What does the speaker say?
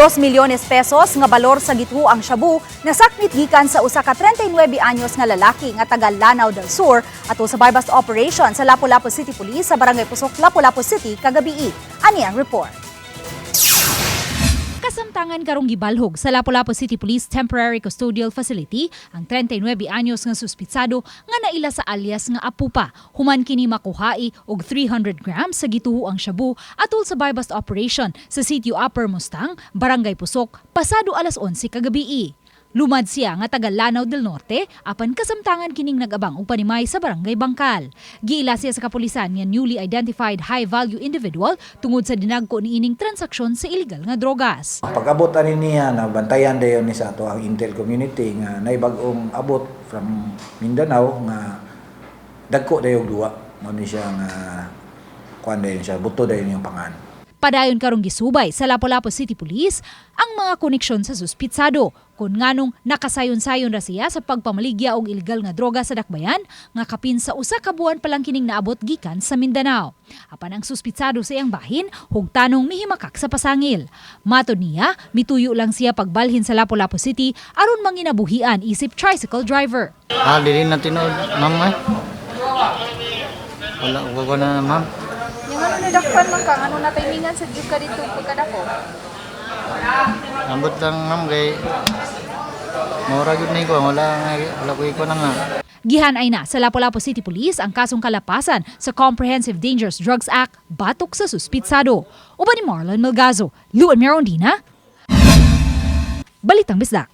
2 milyones pesos nga balor sa gituoang shabu nasakmit gikan sa usa ka 39 anyos nga lalaki nga taga Lanao del Sur ato sa buy-bust operation sa Lapu-Lapu City Police sa Barangay Pusok, Lapu-Lapu City kagabii. Ani ang report. Kasamtangan karong gibalhog sa Lapu-Lapu City Police Temporary Custodial Facility ang 39 anyos nga suspitsado nga naila sa alias nga Apupa. Human kini makuhai og 300 grams sa gituoang shabu atol sa buy-bust operation sa Sitio Upper Mustang, Barangay Pusok, pasado alas 11 kagabii. Lumad siya nga taga Lanao del Norte apan kasamtangan kining nag-abang og panimay sa Barangay Bangkal. Giila siya sa kapulisan nga newly identified high-value individual tungod sa dinagko niining transaksyon sa illegal nga drogas. Pag-abot ani niya, na bantayan dayon ni sa ato ang intel community nga naibag-ong abot from Mindanao nga dagko dayon duwa mo ni siya nga kuan dayon siya, buto dayon yung pangan. Padayon karong gisubay sa Lapu-Lapu City Police ang mga koneksyon sa suspitsado kung nganong nakasayon-sayon ra siya sa pagpamaligya og ilegal nga droga sa dakbayan nga kapin sa 1 ka buwan pa lang kining naabot gikan sa Mindanao. Apan ang suspitsado sa iyang bahin hugtanong mihimakak sa pasangil. Matod niya, mituyo lang siya pagbalhin sa Lapu-Lapu City aron manginabuhian isip tricycle driver. Ah, dili na tinuod, ma'am eh. Wala ko na, ma'am. Yung ano nadakpan man kang ano na timingan sa jud ka dito pagkadako. Ambot lang, ma'am, kay mura gyud ni ko, wala wala ko iko na nga. Gihanay na sa Lapu-Lapu City Police ang kasong kalapasan sa Comprehensive Dangerous Drugs Act batok sa suspitsado. Uban ni Marlon Melgazo, Luan Mirondina, Balitang Bisdak.